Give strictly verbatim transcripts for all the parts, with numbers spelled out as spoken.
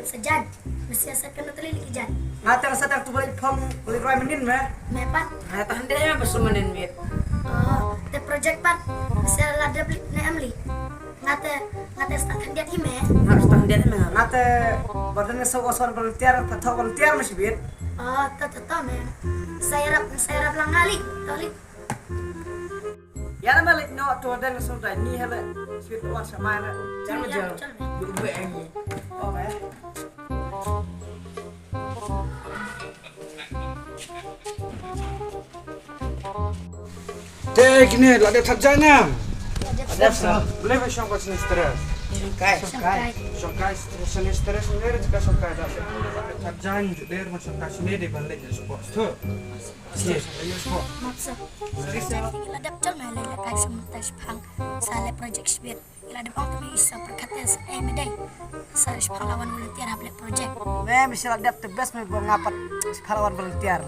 Sa jan, masi sa kano tali lagi jan. Nga tang sa tang tu balik pom, balik roi menin me. Me pat. Nga tang deh me besu menin me. Oh, te project pat. Masi la dep ne emli. Nga te, nga te start khyndiat hi me. Nga start khyndiat hi me. Nga te badan nga sa oson volunteer, ta tho volunteer me shibit. Oh, ta ta ta me. Sa yarap, sa yarap lang ngali, toli. Ïa na me leit noh to dang sum dai ni hele. Sweet wan sa mai na. Jam jam. Bu bu em. Oh me. Te kine la dep thap jai na. Dep sa. Lebe shong ka sini stress. Shong kai. Shong kai. Shong kai stress, sini stress, sini stress, shong kai. Thap jai ni juder ma shong kai sini de ban leit sport tu. Yes. Yes. Mapsa. Yes. Ngi la dep jol me leit lehkai shong tai shipang. Sa leh project shibit. Ngi la dep ong te me isa pyrkhat te sa eh me dei. Sa shipang la wan volunteer hap leh project. Me me sa la dep te best me ba nga pat shipang la wan volunteer.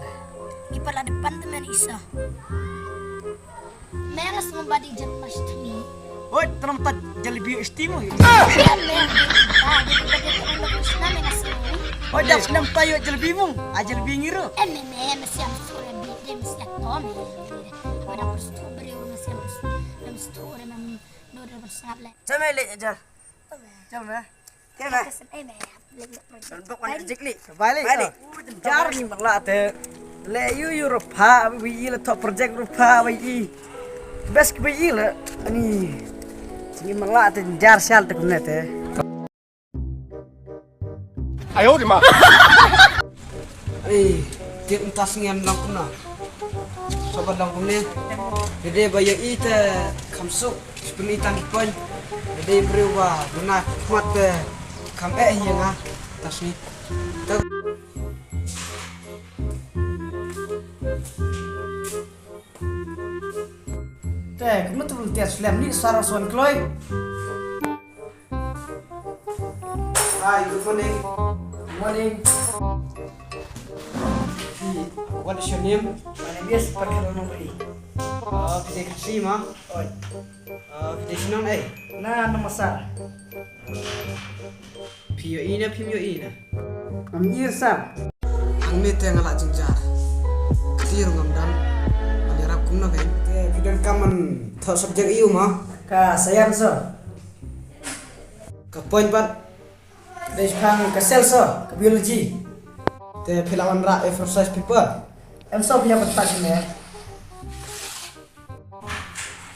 Ngi pat la dep pan te me isa. Me la sngewbha di jan pas tmi. Oi, tram ta jalebi istimu. Ya me. Ah, di di di di. Oi, dap snam ta yo jalebi mung. A jalebi ngiru. Eh me me me siam sure bi de me siam to me. Pada pas tu beri me siam pas. Me stu re me no de pas ngap le. Jam le ajar. Jam le. Kena. Bok wan jik li. Balik. Balik. Jar ni mala te. Le yu yu rupa wi i le top project rupa wi i. Best wi i le. Ani. Ni mala te jar sial te kumne te. Ayo di ma. Ai, tip mynta sngi ngan long kumno. Sobat long kumne. Dei ba ïa i te kham suk, spin i tang ki point. Dei briew ba guna khmat te kham eh ïa nga. Ta sngi. Te kumno tu volunteer slem ni sara suan kloi. Hi, good morning. Good morning. What is your name? My name is Parkar Nongri. Oh, phi dei Khasi ma? Oi. Oh, phi dei shnong ei? Na Nongmasar. Phi ïohi ne phim ïohi ne? Ngam ïohi sir. Hangne te nga lah jynjar. Kti ruh ngam don. Ngan ïarap kumno kein? Te phi donkam ban thoh subject aiu ma? Ka science sir. Ka point pat? Dei shaphang ka cell sir, ka biology. Te phi lah wanrah exercise paper? Em sir, phi ïa ban touch ne.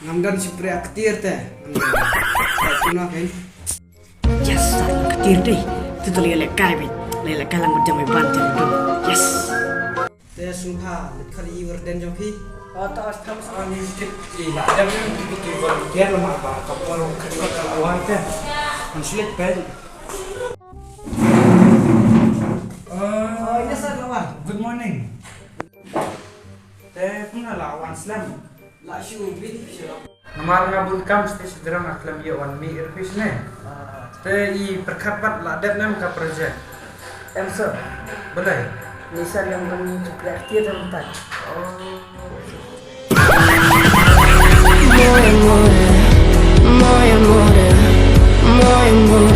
Ngam don shipri ha ktiar te. Ngam don. Kumno kein? Yes, sa ktiar dei. Tu tu lei lehkai beit. Lei lehkai lang bad jong i ban jong i ban. Yes. Te sngewbha leit khot ïa i warden jong phi. Oh, ta os tham sa. Ani tip i la dam tu tu volunteer lama ba ka por khot ka la wan te. An slit pe. Oh, yes sir, la wan. Good morning. Te kumno la wan slem? La shu bit shu. Namar nga bun kam stage drang nga khlem ïoh wan mih ruh phi sne. Te i pyrkhat pat la dep ne em ka project? Em sir. Balei? Ni sir ïa ban jukriah kti te mynta. Oh. More, more, more, more, more, more.